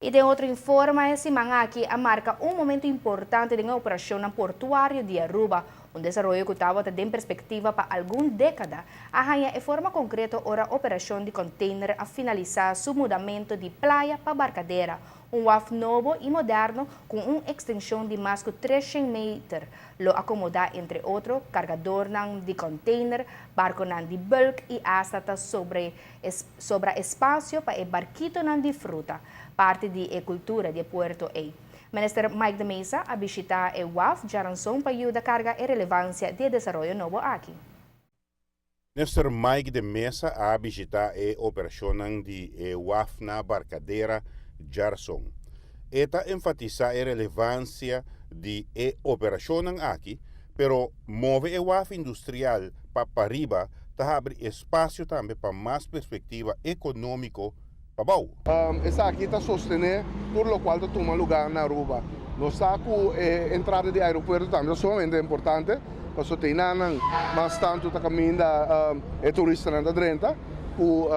Y den otro informe, e siman aki a marca un momento importante den operacion portuario di Aruba, un desaroyo cu tabata den perspectiva pa algun decada. A haya e forma concreto ora operacion di container a finalisa su mudamento di Playa pa Barcadera, un waf nobo y moderno cu un extension di mas cu 300 meter. Lo acomoda, entre otro, cargador di container, barco di bulk y hasta ta sobra espacio pa e barquito di fruta, parti di e cultura di puerto ey. Minister Mike de Meza a bishita e waf diaranson pa yuda carga e relevancia di e desaroyo nobo aki. Minister Mike de Meza a bishita e operacion di e waf na Barcadera diaranson. E ta enfatisa e relevancia di e operacion aki, pero move e waf industrial pa pariba ta habri espacio tambe pa mas perspectiva economico pa bou. Esaki ta sostene tur loke ta tuma luga na Aruba. Nos sa cu e entrada di aeropuerto tambe ta sumamente importante, pasobra tin mas tanto ta caminda e turistanan ta drenta, cu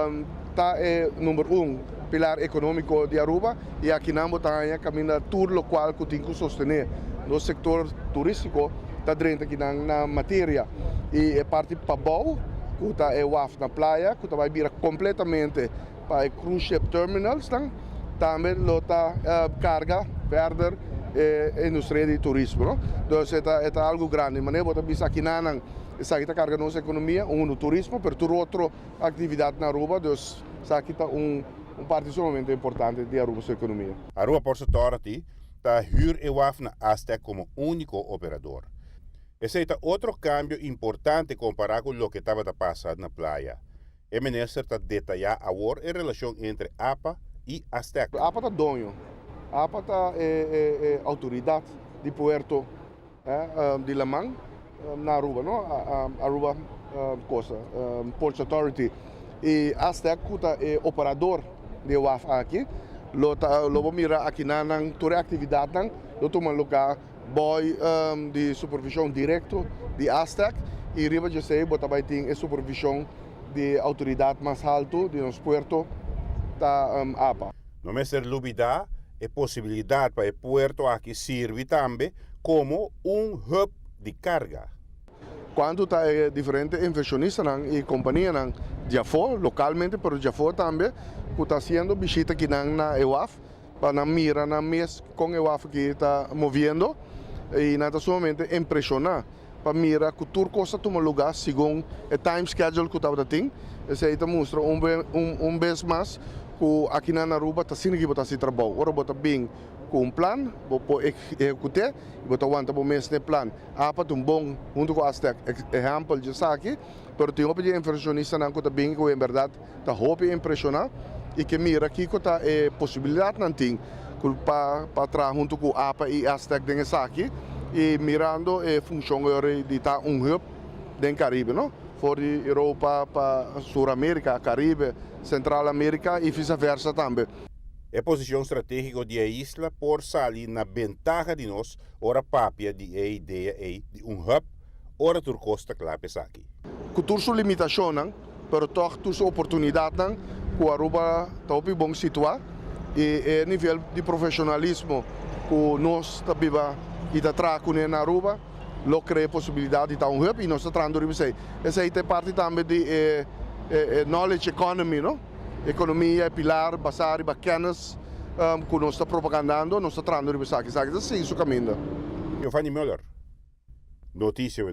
ta e number 1 pilar economico di Aruba y aki na Montaña caminda tur loke cu tin cu sostene e sector turistico ta drenta aki na materia y e parti pabou cu ta e waf na Playa cu ta bay bira completamente pa cruise ship terminals tambe lo ta carga verder industria di turismo, no? Dus e ta algo grandi, mas bo ta bisa aki nan esaki ta carga nos economia, un turismo, pero tur otro actividad na Aruba, dus esaki ta un parti sumamente importante di Aruba su economia. Aruba Ports Authority ta huur e waf na Astec como unico operador. Esey ta otro cambio importante compara cu loke tabata pasa na Playa. E minister ta detaya awor e relacion entre APA y Astec. APA ta doño, APA ta e autoridad di puerto di laman na Aruba, no? Aruba cosa, Ports Authority. Y Astec ta e operador di waf aki, lo ta lo mira aki nan tur actividad nan, lo tuma luga bou di supervision directo di Astec y riba dje bo tambe tin e supervision di autoridad mas halto di nos puerto ta APA. No mester lubida e posibilidad pa e puerto aki sirbi tambe como un hub di carga. Cuanto ta diferente inversionista y compania di afo, localmente, pero di afo tambe, cu ta haciendo bishita aki na e waf, pa mira nan mes con e waf cu ta moviendo y nan ta sumamente impresiona pa mira cu tur cos ta tuma luga segun e time schedule cu tabata tin. Esey ta mustra un bes mas cu aki na Aruba ta asina cu ta haci trabou. Ora bo ta bin cu un plan, bo por ehecuta, bo ta wanta bo mes plan. APA un bon hunto cu Astec ehempel di esaki, pero tin hopi inversionista nan cu ta bin cu en berdad ta hopi impresiona y cu mira kico ta e posibilidad nan tin pa traha hunto cu APA y Astec den esaki y mirando e funcion di ta un hub den Caribe, no? For di Europa pa Sur America, Caribe, Central America y vice-versa tambe. E posicion strategico di e isla por sali na bentaha di nos ora papia di e idea ey di un hub ora tur cos ta cla p'esaki. Cu tur su limitacion, pero toch tur su oportunidad cu Aruba ta bon situa y e nivel di profesionalismo cu nos ta biba y ta traha na Aruba lo crea posibilidad di ta un hub y nos ta trahando riba esey. Esey ta parti tambe di knowledge economy, no? Economia pilar basa riba kennis cu nos ta propagandando, nos ta trahando riba esaki. Esaki ta sigui su caminda. Giovanni Muller, Noticia.